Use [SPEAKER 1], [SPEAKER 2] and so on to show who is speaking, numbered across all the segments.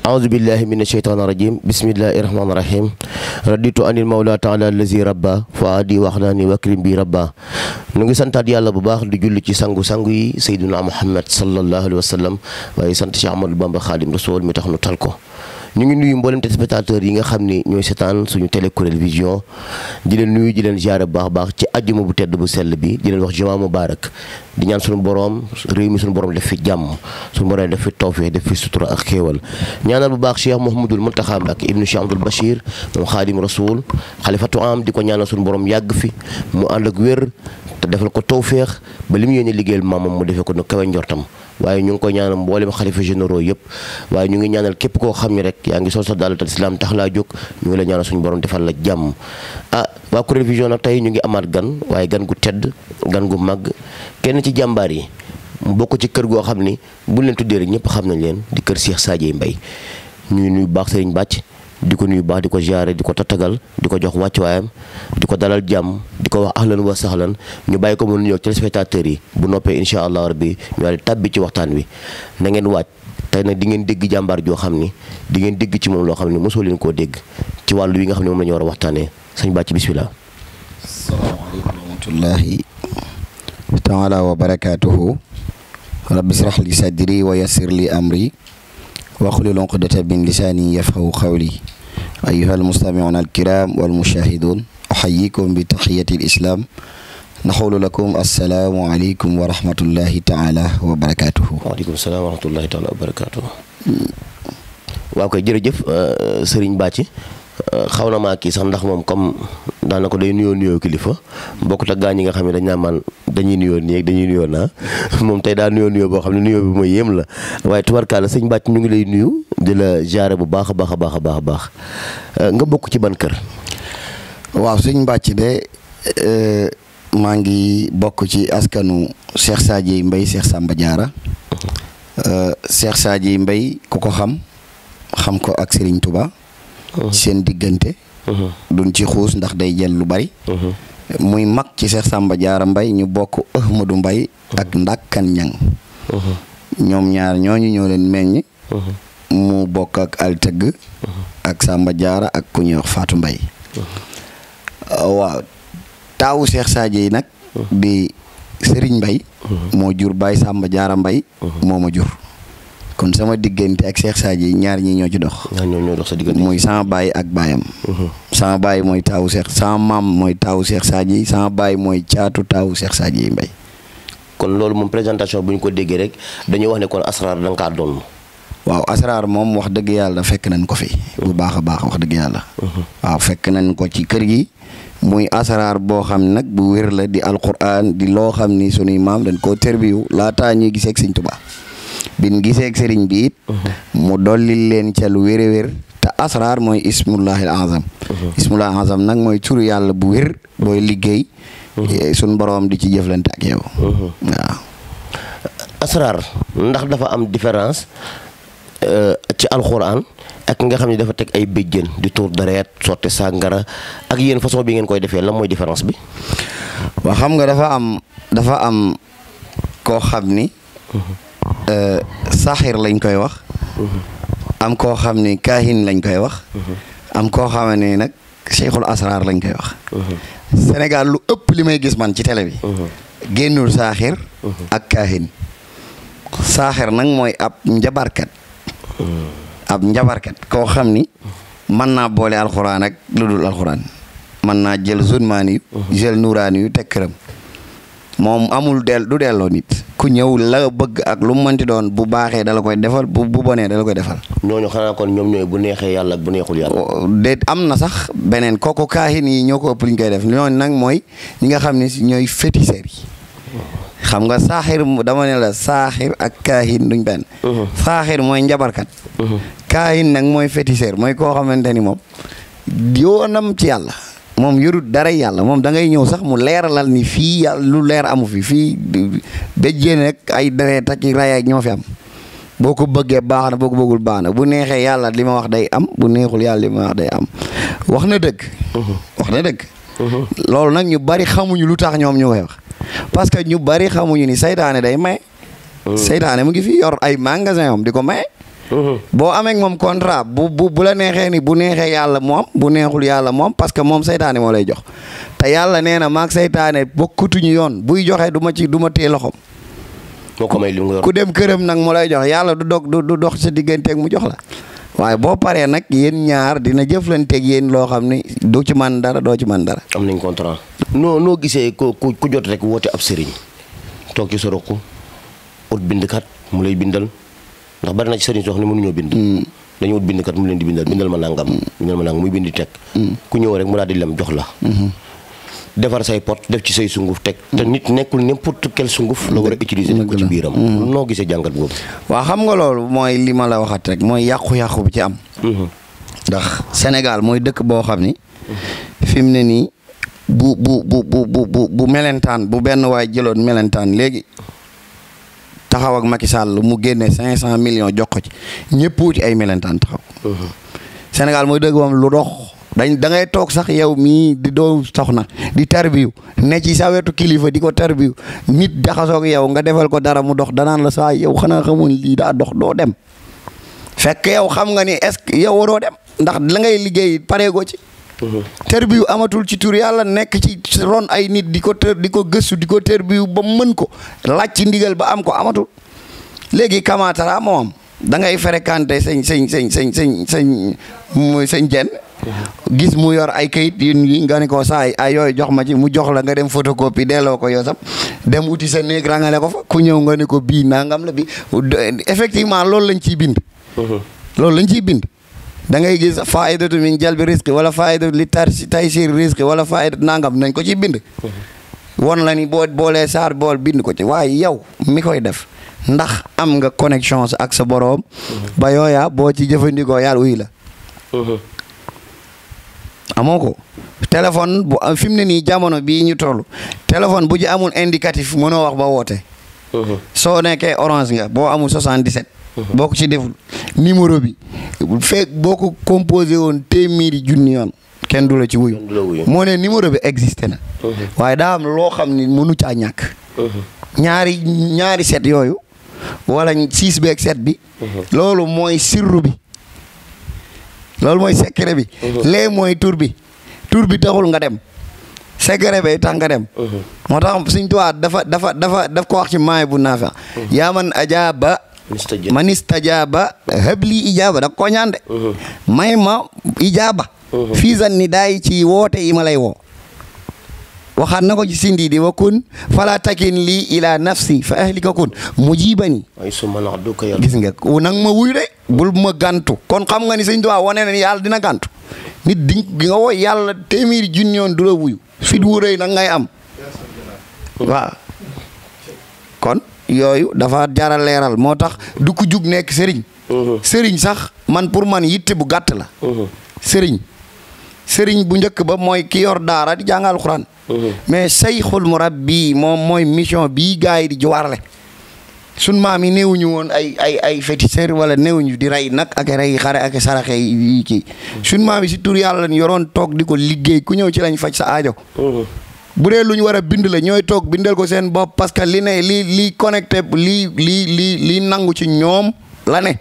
[SPEAKER 1] أعوذ بالله من الشيطان الرجيم بسم الله الرحمن الرحيم رديت عن المولى تعالى الذي ربى فؤادي وأخلاني وأكرم بي ربى ñu ngi santaat yàlla bu baax di julli ci sangu-sangu yi Seydina Muhammad sallallahu alayhi wa sallam waaye sant Cheikh Ahmadou Bamba Khadim Rasoul mi tax nu tal ko ñu ngi nuyu mboolem téléspectateurs yi nga xam ni ñooy seetaan suñu télé Kourel Vision di leen nuyu di leen ziare bu baax ci àjjuma bu tedd bu sell bi di leen wax jumaa mubarak di ñaan suñu borom réew mi suñu borom def fi jàmm suñu borom def fi tawfiq def fi sutura ak xéewal ñaanal bu baax Cheikh Mouhamadoul Mountakha ak ibnu Cheikh Abdoul Bachir moom Khadim Rasoul xalifatu am di ko ñaanal suñu borom yàgg fi mu ànd ak wér te defal ko tawfiq ba li mu yéene liggéeyal maamam mu defee ko nu kawe njortam waaye ñu ngi koy ñaanal mboolem xalifa généraux yëpp waaye ñu ngi ñaanal képp koo xam ne rek yaa ngi sol sa dàll te islam tax laa jóg ñu ngi la ñaanal suñu borom defal la jàmm waa Kourel Vision nag tey ñu ngi amaat gan waaye gan gu tedd gan gu màgg kenn ci jàmbaar yi mu bokk ci kër goo xam ni buñ leen tuddee rek ñëpp xam nañ leen di kër Cheikh Sadio Mbaye ñu ngi nuyu baax Serigne Bàcc di ko nuyu baax di ko ziare di ko tatagal di ko jox wàccuwaayam di ko dalal jàmm di ko wax ahlan wa sahlan ñu bàyyi ko mu nuyoog téléspectateurs yi bu noppee incha allah rabbi ñu daal di tàbbi ci waxtaan wi na ngeen waaj tey nag di ngeen dégg jàmbaar joo xam ni di ngeen dégg ci moom loo xam ne mosoo leen koo dégg ci wàllu wi nga xam ne moom la ñu war a waxtaanee sëñ Bàcc bismillah.
[SPEAKER 2] asalaamaaleykum wa rahmatullahi taala wa barakaatuhu. rabbi israh li sadri wa yassir li amri واخلل عقدة من لساني يفقهوا قولي أيها المستمعون الكرام والمشاهدون أحييكم بتحية الإسلام نقول لكم السلام عليكم ورحمة الله تعالى وبركاته.
[SPEAKER 1] وعليكم السلام ورحمة الله تعالى وبركاته. waaw kay jërëjëf Serigne Bàcc xaw na maa kii sax ndax moom comme daanaka day nuyoo kilifa bokkut ak gaa ñi nga xam ne dañ naa man dañuy nuyoo nii ak dañuy nuyoo naa moom tey daa nuyoo boo xam ne nuyoo bi mooy yéem la waaye tubarkaala sëñ Bàcc ñu ngi lay nuyu di la jaare bu baax a baax a baax a baax a baax nga bokk ci ban kër.
[SPEAKER 2] waaw sëñ Bàcc de maa ngi bokk ci askanu Cheikh Sadio Mbaye Cheikh Samba Diarra Cheikh Sadio Mbaye ku ko xam ko ak Serigne Touba. seen diggante duñ ci xuus ndax day jël lu bari muy mag ci Cheikh Samba Diarra Mbaye ñu bokk Ahmadou Mbaye ak Ndakkan Ñang ñoom ñaar ñooñu ñoo leen meññ mu bokk ak Altëgg ak Samba Diarra ak ku ñuy wax Fatou Mbaye waaw taawu Cheikh Sadio yi nag di Serigne Mbaye moo jur Baye Samba Diarra Mbaye moo ma jur kon sama diggante ak Cheikh Sadio ñaar ñi ñoo ci dox.
[SPEAKER 1] ñoo dox sa diggante
[SPEAKER 2] muy sama baay ak baayam. sama baay mooy taawu Cheikh sama maam mooy taawu Cheikh Sadio sama baay mooy caatu taawu Cheikh Sadio Mbaye.
[SPEAKER 1] kon loolu moom présentation bu ñu ko déggee rek dañuy wax ne kon asraar da nga kaa doon.
[SPEAKER 2] waaw asraar moom wax dëgg yàlla fekk nañ ko fi. bu baax a baax wax dëgg yàlla. waaw fekk nañ ko ci kër gi. muy asraar boo xam nag bu wér la di alquran di loo xam ni sunuy maam dañ koo terbiyu laataa ñuy gisee ak Sëñ Tuubaa bin gisee ak sëriñ bi it mu dolli leen ca lu wér a wér te asraar mooy ismullahil azam ismullahil azam nag mooy turu yàlla bu wér booy liggéey suñ boroom di ci jëflante ak yow waaw
[SPEAKER 1] asraar ndax dafa am différence ci alxuraan ak nga xam ne dafa teg ay béjjën di tuur deret sotti sàngara ak yéen façon bi ngeen koy defee lan mooy différence bi
[SPEAKER 2] waaw xam nga dafa am koo xam ni saaxir lañ koy wax am koo xam ni kaahin lañ koy wax am koo xam ne nag cheikhul asrar lañ koy wax Sénégal lu ëpp li may gis man ci télé bi génnul saaxir ak kaahin saaxir nag mooy ab njabarkat koo xam ni mën naa boole alxuraan ak lu dul alxuraan mën naa jël zulmaani yu jël nuuraani yu teg këram moom amul du delloo nit ku ñëw la bëgg ak lu mu mënti doon bu baaxee dala koy defal bu bonee dala koy defal.
[SPEAKER 1] ñooñu xanaa kon ñoom ñooy bu neexee yàlla ak bu neexul yàlla.
[SPEAKER 2] déet am na sax beneen kooku kaahin yi ñoo ko ëpp li ñu koy def ñooñu nag mooy ñi nga xam ne si ñooy féticheurs yi. xam nga saaxir dama ne la saaxir ak kaahin duñ benn. saaxir mooy njabarkat. kaahin nag mooy féticheur mooy koo xamante ni moom yoonam ci yàlla moom yorut dara yàlla moom da ngay ñëw sax mu leeralal ni fii yàlla lu leer amu fii béjjéen rek ay deret ak ray ak ñoo fi am boo ko bëggee baax na boo ko bëggul baax na bu neexee yàlla li ma wax day am bu neexul yàlla li ma wax day am wax na dëgg. wax na dëgg. loolu nag ñu bari xamuñu lu tax ñoom ñu koy wax parce que ñu bari xamuñu ni saytaane day may. saytaane mu ngi fi yor ay magasin am di ko may. boo amee ak moom contrat bu la neexee ni bu neexee yàlla moom bu neexul yàlla moom parce que moom saytaane moo lay jox te yàlla nee na maag saytaane bokkutuñu yoon buy joxe du ma téye loxoom.
[SPEAKER 1] moo ko may li mu yor
[SPEAKER 2] ku dem këram nag mu lay jox yàlla du dox sa digganteeg mu jox la waaye boo paree nag yéen ñaar dina jëflanteeg yéen loo xam ni du ci man dara doo ci man dara.
[SPEAKER 1] am nañ contrat. noo gisee ku jot rek woote ab sëriñ toog ci sa roq ut bindkat mu lay bindal. ndax bari na ci sëriñ soo xam ne mënuñoo bind. dañu ut bindkat mu leen di bindal ma nangam. muy bindi teg. ku ñëw rek mu daal di lem jox la. defar say pot def ci say sunguf teg. te nit nekkul n'importe quel sunguf la war a utiliser. def ko ci biiram. noo gisee jàngat boobu.
[SPEAKER 2] waaw xam nga loolu mooy li ma la waxat rek mooy yàqu-yàqu bi ci am. ndax Sénégal mooy dëkk boo xam ni. fi mu ne nii bu melentaan bu benn waay jëloon melentaan léegi. taxaw ak Macky Sall mu génne 500 millions jox ko ci ñëpp ci ay melentaan taxaw. Sénégal mooy dëgg moom lu dox da ngay toog sax yow mii di doo soxna di tarbiyu ne ci sa wetu kilifa di ko tarbiyu nit jaxasoog yow nga defal ko dara mu dox danaan la saa yow xanaa xamoon lii daa dox doo dem fekk yow xam nga ni est-ce que yow waroo dem ndax la ngay liggéey pareegoo ci. terbiyu amatul ci tur yàlla nekk ci ron ay nit di ko gëstu di ko terbiyu ba mën ko laaj ci ndigal ba am ko amatul léegi kamaatara moom da ngay fréquenté sëñ jenn gis mu yor ay kayit yi nga ne ko saa ay yooyu jox ma ci mu jox la nga dem photocopie delloo ko yow sam dem uti sa néeg rangale ko fa ku ñëw nga ne ko bii nangam la bi effectivement loolu lañ ciy bind. loolu lañ ciy bind. da ngay gis faidatu min jalbi risque wala faidatu li taysir risque wala faidatu nangam nañ ko ci bind. won la ni boo boolee saar bool bind ko ci waaye yow mi koy def ndax am nga connexion ak sa boroom. ba yooya boo ci jëfandikoo yàlla uy la. amoo ko téléphone bu fi mu ne nii jamono bii ñu toll téléphone bu ci amul indicatif mënoo wax ba woote. soo nekkee orange nga boo amul 77. boo ko ci deful numéro bi fekk boo ko composé woon téeméeri junni yoon kenn du la ci wuyu. moo ne numéro bi existé na. waaye daa am loo xam ni mënu caa ñàkk. ñaari set yooyu wala 6 beeg 7 bi. loolu mooy sirru bi. loolu mooy secret bi. lee mooy tur bi taxul nga dem. secret bi tax nga dem. moo tax Sëñ Tuubaa daf ko wax ci maay bu naafi yaa man ajaaba man istajaaba habli ijaaba da ko ñaan de may ma ijaaba fii zanni daay ci woote yi ma lay woo waxaat na ko ci sindi di wa kun fala takin lii ila nafsi fa ahlika kun mujibani gis nga nag ma wuy de bul ma gantu kon xam nga ni Sëñ Tuubaa wane na ni yàlla dina gantu nit di nga woo yàlla téeméeri junni yoon du la wuyu fit wu rëy nag ngay am waaw kon yooyu dafa jaral leeral moo tax du ko jug nekk sëriñ. sëriñ sax man pour man yitte bu gàtt la. sëriñ bu njëkk ba mooy ki yor daara di jàngal Alxuraan. mais sayxul murabbi moom mooy mission bii gars yi di juwarle. sun maam yi néewuñu woon ay féticheur wala néewuñu di rey nag ak rey xare ak saraxe yi kii. sun maam yi si tur yàlla yoroon toog di ko liggéey ku ñëw ci lañ faj sa aajo. bu dee lu ñu war a bind la ñooy toog bindal ko seen bopp parce que li connecté li nangu ci ñoom la ne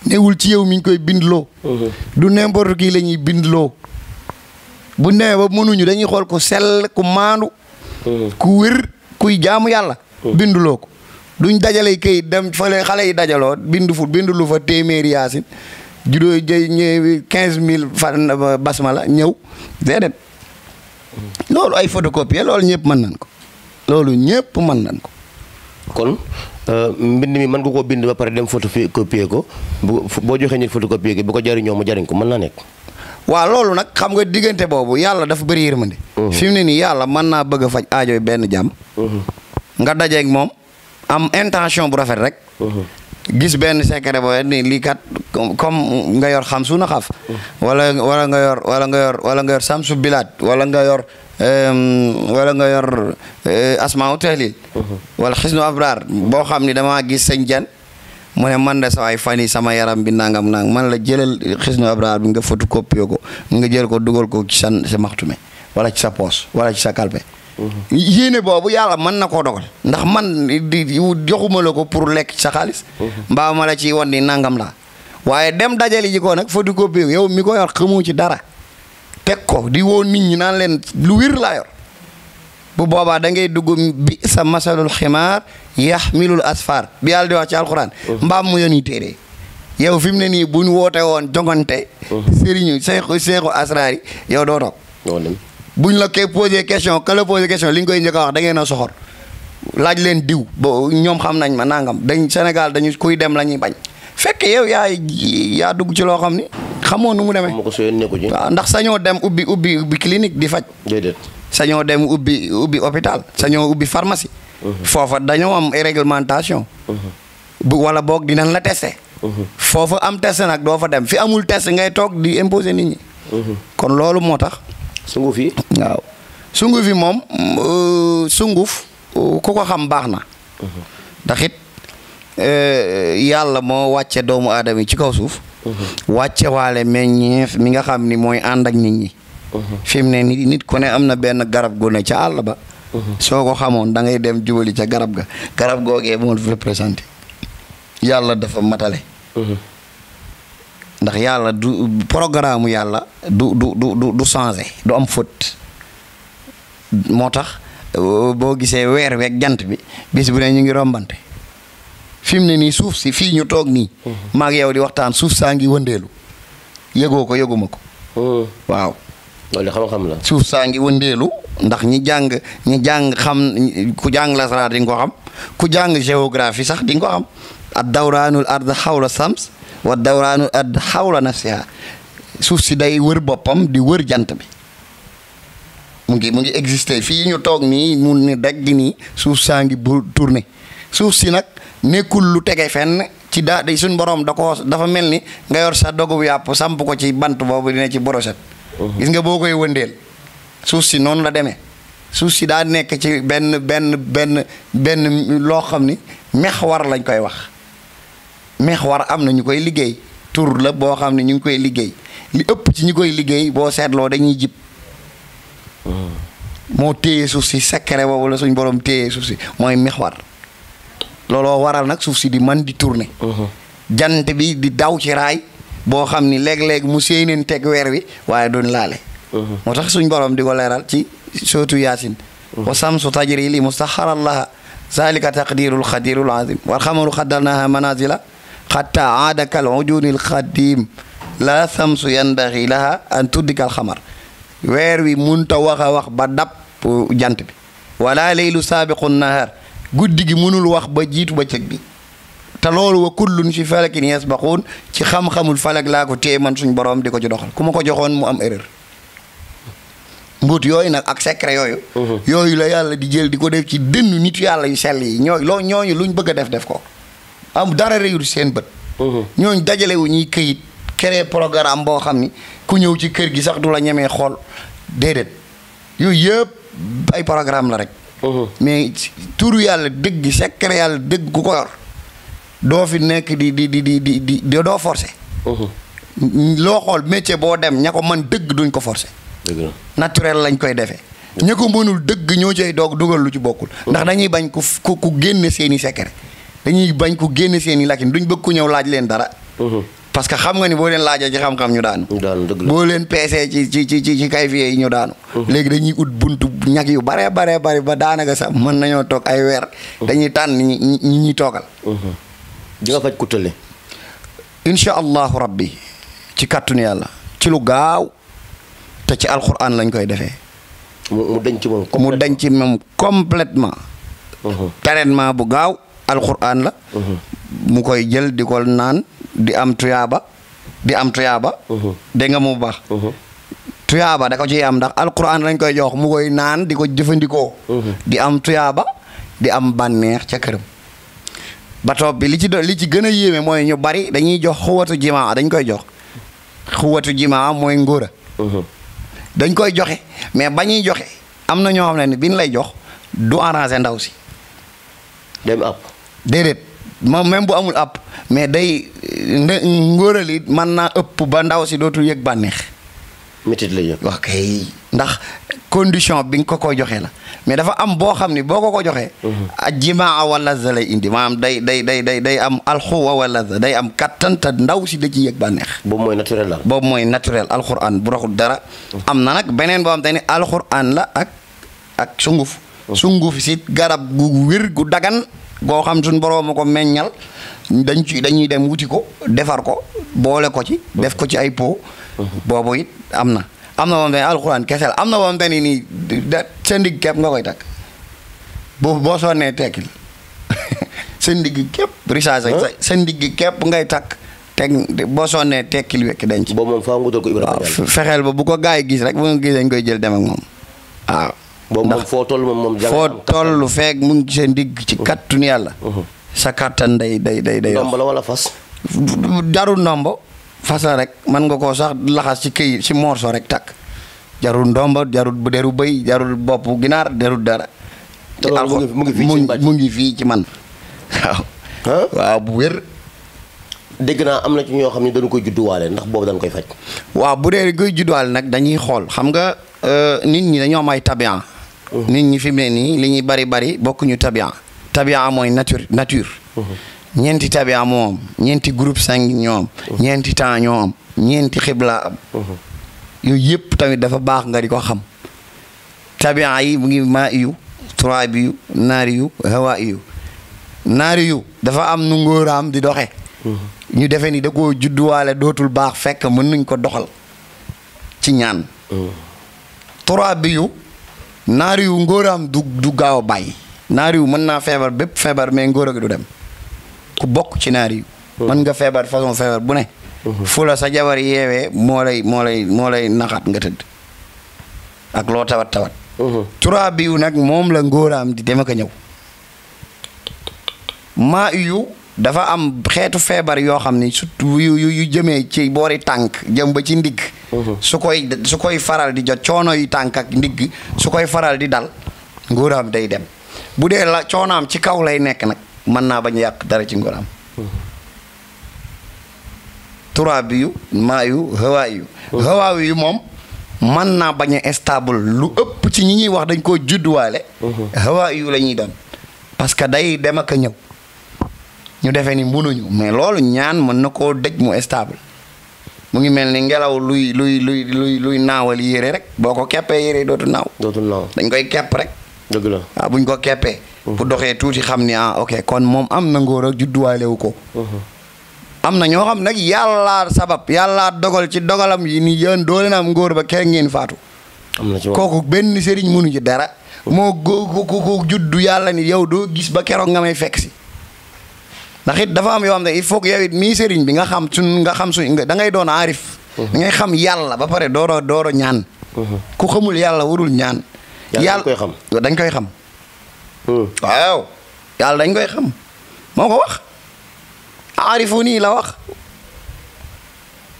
[SPEAKER 2] newul ci yow mi ñu koy bindloo. du n'importe qui la ñuy bindloo bu nee ba mënuñu dañuy xool ku sell ku maandu. ku wér kuy jaamu yàlla. bindloo ko duñ dajale kayit dem fële xale yi dajaloo bindulu fa téeméeri yaasin juróo ñëw 15000 fan basmala ñëw déedéet. loolu ay photocopie loolu ñëpp mën nañ ko
[SPEAKER 1] kon mbind mi mën nga koo bind ba pare dem photocopier ko boo joxee nit photocopier ko bu ko jariñoo mu jariñ ko mën naa nekk.
[SPEAKER 2] waaw loolu nag xam nga diggante boobu yàlla dafa bëri yërmande. fi mu ne nii yàlla mën naa bëgg a faj aajo benn jàmm. nga dajeeg moom am intention bu rafet rek gis benn secret boo ni lii kat comme nga yor xam suuna xaf wala nga yor samsu bilaat wala nga yor asmaa u tahlil wala xisnu abraar boo xam ni damaa gis sëñ jan mu ne man de sa waay fan yi sama yaram bi nangam man la jëlal xisnu abraar bi nga photocopie ko nga jël ko dugal ko ci sa maxtume wala ci sa poos wala ci sa kalpe yéene boobu yàlla mën na koo dogal ndax man di joxuma la ko pour lekk ci sa xaalis mbaa ma la ci wan ni nangam laa waaye dem dajali ji ko nag photocopie yow mi ko yor xamoo ci dara teg ko di woo nit ñi naan leen lu wir laa yor bu boobaa da ngay dugg bi sa masalul ximaar yaxmilul asfar bi yàlla di wax ci alxuraan mbaam mu yoni téere yow fi mu ne nii buñ woote woon jongante sëriñu seexu asraar yi yow doo toog buñ la koy posé question ka la posé question li nga koy njëkk a wax da ngeen a soxor laaj leen diw ba ñoom xam nañ ma nangam dañ Sénégal dañu kuy dem la ñuy bañ fekk yow yaa dugg ci loo xam ni xamoo nu mu demee waaw ndax sañoo dem ubbi clinique di faj sañoo dem ubbi hôpital sañoo ubbi pharmacie foofa dañoo am réglementation wala boog dinañ la testé foofa am test nag doo fa dem fi amul test ngay toog di imposer nit ñi kon loolu moo tax
[SPEAKER 1] sunguf yi
[SPEAKER 2] waaw sunguf yi moom sunguf ku ko xam baax na ndax it yàlla moo wàcce doomu aadama yi ci kaw suuf wàcce waale meññeef mi nga xam ni mooy ànd ak nit ñi fi mu ne nit ku ne am na benn garab gu ne ca àll ba soo ko xamoon da ngay dem jubali ca garab googee moo représenté yàlla dafa matale ndax yàlla du programme yàlla du changé du am faute moo tax boo gisee weer week jant bi bis bu ne ñu ngi rombante fi mu ne nii suuf si fii ñu toog nii maag yow di waxtaan suuf saa ngi wëndeelu yëgoo ko yëguma ko waaw
[SPEAKER 1] loolu xam-xam la
[SPEAKER 2] suuf saa ngi wëndeelu ndax ñi jàng xam ku jàng lasaraar di nga ko xam ku jàng géographie sax di nga ko xam ad dawraanul ard xawla sams wa dawraanul ard xawla nafsiha suuf si day wër boppam di wër jant bi mu ngi exister fii ñu toog nii mu ni daj gi nii suuf saa ngi bu tourné suuf si nag nekkul lu tege fenn ci day suñ borom dafa mel ni nga yor sa dogu yàpp samp ko ci bant boobu dina ci brochette gis nga boo koy wëndeel suuf si noonu la demee suuf si daa nekk ci benn loo xam ni mexwar lañ koy wax mexwar am na ñu koy liggéey tur la boo xam ne ñu ngi koy liggéey li ëpp ci ñu koy liggéey boo seetloo dañuy jib moo téye suuf si secret boobu la suñ borom téye suuf si mooy mexwar looloo waral nag suuf si di man di tourner jant bi di daw ci raay boo xam ni léeg-léeg mu séeneen teg weer wi waaye duñ laale moo tax suñ borom di ko leeral ci sootu yaasin wa samsu tajri li mustaxaran laha zalika taqdirul xadirul azim wal xamaru xaddarnaha manazila xatta aada kal ujunil xadim la samsu yanbaxi laha an tuddikal xamar weer wi munta wax a wax ba dab jant bi wala leylu saabiqu nahar guddi gi mënul wax ba jiitu ba cëg bi te loolu wa kullun fi falakin yasbaquun ci xam-xamul falak laa ko téye man suñ borom di ko ci doxal ku ma ko joxoon mu am erreur mbuut yooyu nag ak secret yooyu la yàlla di jël di ko def ci dënnu nit yàlla yu sell yi ñooñu luñ bëgg a def ko am dara réyul seen bët ñooñu dajalewu ñuy këyit créer programme boo xam ni ku ñëw ci kër gi sax du la ñemee xool déedéet yooyu yëpp ay programme la rek mais turu yàlla dëgg secret yàlla dëgg ku ko yor doo fi nekk di doo forcé loo xool métier boo dem ña ko man dëgg duñ ko forcé naturel lañ koy defee ña ko mënul dëgg ñoo cay doog dugal lu ci bokkul ndax dañuy bañ ku génne seeni secret dañuy bañ ku génne seeni lakin duñ bëgg ku ñëw laaj leen dara parce que xam nga ni boo leen laajee ci xam-xam ñu daanu boo leen peesee ci kayfiye yi ñu daanu léegi dañuy ut buntu ñag yu bare ba daanaka sax mën nañoo toog ay weer dañuy tànn ñi ñuy toogal
[SPEAKER 1] di nga faj ku tële
[SPEAKER 2] insha allahu rabbi ci kàttanu yàlla ci lu gaaw te ci alquran lañ koy defee
[SPEAKER 1] mu dañ ci
[SPEAKER 2] moom complètement traitement bu gaaw alquran la mu koy jël di ko naan di am tuyaaba dégg nga mu baax tuyaaba da ko ciy am ndax alquran lañ koy jox mu koy naan di ko jëfandikoo di am tuyaaba di am bànneex ca këram bato bi li ci gën a yéeme mooy ñu bari dañuy jox xuwatu jimaa dañ koy jox xuwatu jimaa mooy ngóora dañ koy joxe mais ba ñuy joxe am na ñoo xam ne ni biñ lay jox du arrangé ndaw si
[SPEAKER 1] dem app
[SPEAKER 2] déedéet moom même bu amul app mais day ngóora li mën naa ëpp ba ndaw si dootul yëg bànneex
[SPEAKER 1] métit la yëg
[SPEAKER 2] ok ndax condition bi nga ko joxe la mais dafa am boo xam ni boo ko joxee ak jimaa wala za lay indi maanaam day am alxuwa wala za day am kattan te ndaw si da ci yëg bànneex
[SPEAKER 1] boobu mooy naturel la
[SPEAKER 2] boobu mooy naturel alxuraan bu raxul dara am na nag beneen boo xam te ni alxuraan la ak sunguf sunguf si garab gu wér gu dagan goo xam suñ boroom a ko meññal dañuy dem wuti ko defar ko boole ko ci def ko ci ay pot boobu it am na moom te ni alxuraan kese la am na moom te ni nii sa ndigg képp nga koy takk boo sonnee tekkil sa ndigg képp richage sa ndigg képp ngay takk teg boo sonnee tekkil wekk denc
[SPEAKER 1] boobu moom faa ngutal ko Ibrahima
[SPEAKER 2] fexeel ba bu ko gaa yi gis rek bu nga gis dañ koy jël dem ak moom waaw
[SPEAKER 1] boobu moom foo toll moom
[SPEAKER 2] foo toll feeg mu ngi sa ndigg ci kattun yàlla sa kattan day
[SPEAKER 1] ndombo la wala fas
[SPEAKER 2] jarul ndombo fas la rek mën nga koo sax laxas ci këyit ci morso rek takk jarul ndombo jarul deru bëy jarul bopp ginaar jarul dara mu ngi fii ci man waaw bu wér
[SPEAKER 1] dégg naa am na ci ñoo xam ne dañu koy judduwaale ndax boobu dañ koy faj
[SPEAKER 2] waaw bu dee koy judduwaale nag dañuy xool xam nga nit ñi dañoo am ay tabian nit ñi fi mu ne nii li ñuy bari bokkuñu tabian mooy nature ñeenti tabian moom ñeenti groupe sanguin ñoom ñeenti temps ñoo am ñeenti xibla am yooyu yëpp tamit dafa baax nga di ko xam tabian yi mu ngi maa iyu turaabi yu naari yu hawa iyu naari yu dafa am nu ngóoraam di doxe ñu defee ni da koo judduwaale dootul baax fekk mën nañ ko doxal ci ñaan turaabi yu naari yu ngóoraam du gaaw a bàyyi naari yu mën naa feebar bépp feebar mais ngóora gi du dem ku bokk ci naari yu mën nga feebar façon feebar bu ne fu la sa jabar yeewee moo lay naxaat nga tëdd ak loo tawat turaabi yu nag moom la ngóoraam di dem ak a ñëw maa yu dafa am xeetu feebar yoo xam ni surtout yu jëmee ci boori tànk jëm ba ci ndigg su koy faral di jot coono yu tànk ak ndigg su koy faral di dal ngóoraam day dem bu dee la coonaam ci kaw lay nekk nag mën naa bañ yàq dara ci ngóoraam turaabi yu maa yu hawaa yu moom mën naa bañ a stable lu ëpp ci ñi ñuy wax dañ koo judduwaale hawaa yu la ñuy doon parce que day dem ak a ñëw ñu defee ni mënuñu mais loolu ñaan mën na koo dëj mu stable mu ngi mel ni ngelaw luy naawal yére rek boo ko keppee yére dootul naaw dañ koy kepp rek
[SPEAKER 1] dëgg la
[SPEAKER 2] waaw buñ ko keppee bu doxee tuuti xam ni ok kon moom am na ngóor ak judduwaale wu ko am na ñoo xam nag yàllaa sabab yàllaa dogal ci dogalam yi ni yéen doo leen am ngóor ba kenn ngeen faatu kooku benn sëriñ mënu ci dara moo ko juddu yàlla ni yow doo gis ba keroog nga may fekk si ndax it dafa am yoo xam ne il faut que yow it mii sëriñ bi nga xam suñ da ngay doon aarif da ngay xam yàlla ba pare dooro ñaan ku xamul yàlla warul ñaan yàlla dañ koy xam waaw yàlla dañ koy xam moo ko wax aarifu nii la wax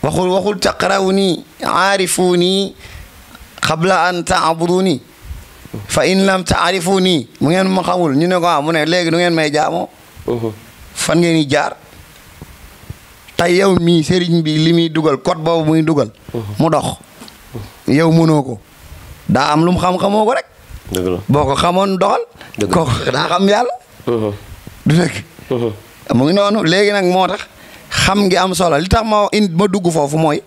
[SPEAKER 2] waxul taqrawu nii aarifu nii qabla an taabudu nii fa in lam taarifu nii mu ngeen ma xamul ñu ne ko mu ne léegi nu ngeen may jaamoo fan ngeen di jaar tey yow mii sëriñ bi li muy dugal code boobu muy dugal mu dox yow mënoo ko daa am lu mu xam-xamoo ko rek boo ko xamoon doxal ko daa xam yàlla du dëgg mu ngi noonu léegi nag moo tax xam ngi am solo li tax ma dugg foofu mooy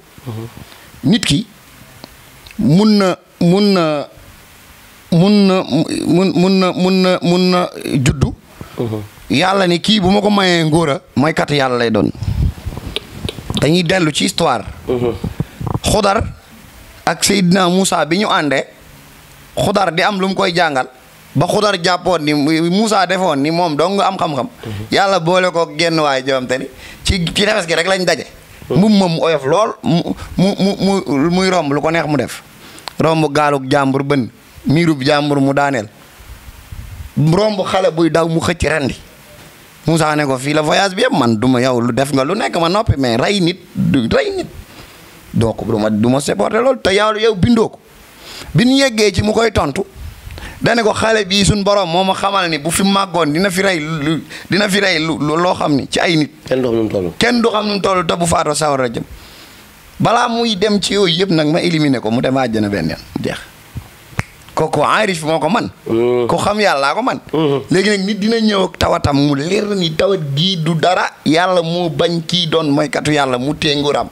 [SPEAKER 2] nit ki mun na juddu yàlla ni kii bu ma ko mayee ngóora mooy kat yàlla lay doon dañuy dellu ci histoire xudar ak Seydina Moussa bi ñu àndee xudar di am lu mu koy jàngal ba xudar jàppoon ni Moussa defoon ni moom dong nga am xam-xam yàlla boole ko genn waay jom te ni ci tefes gi rek lañ daje moom oyof lool muy romb lu ko neex mu def romb gaaluk jàmbur bën miirub jàmbur mu daaneel romb xale buy daw mu xëcc rendi Moussa ne ko fii la voyage bi yëpp man du ma yow lu def nga lu nekk ma noppi mais rey nit donc du ma supporter loolu te yow bindoo ko bi ñu yeggee ci mu koy tontu dane ko xale bii suñ borom moo ma xamal ni bu fi màggoon dina fi rey loo xam ni ci ay nit.
[SPEAKER 1] kenn du xam nu mu toll.
[SPEAKER 2] kenn du xam nu mu toll te bu faatoo sawara jëm balaa muy dem ci yooyu yëpp nag ma éliminer ko mu dem àjjana benn yoon jeex. kooku aarif moo ko man ko xam yàllaa ko man léegi nag nit dina ñëw ak tawatam mu leer ni tawat gii du dara yàlla moo bañ kii doon mooykatu yàlla mu tee nguuram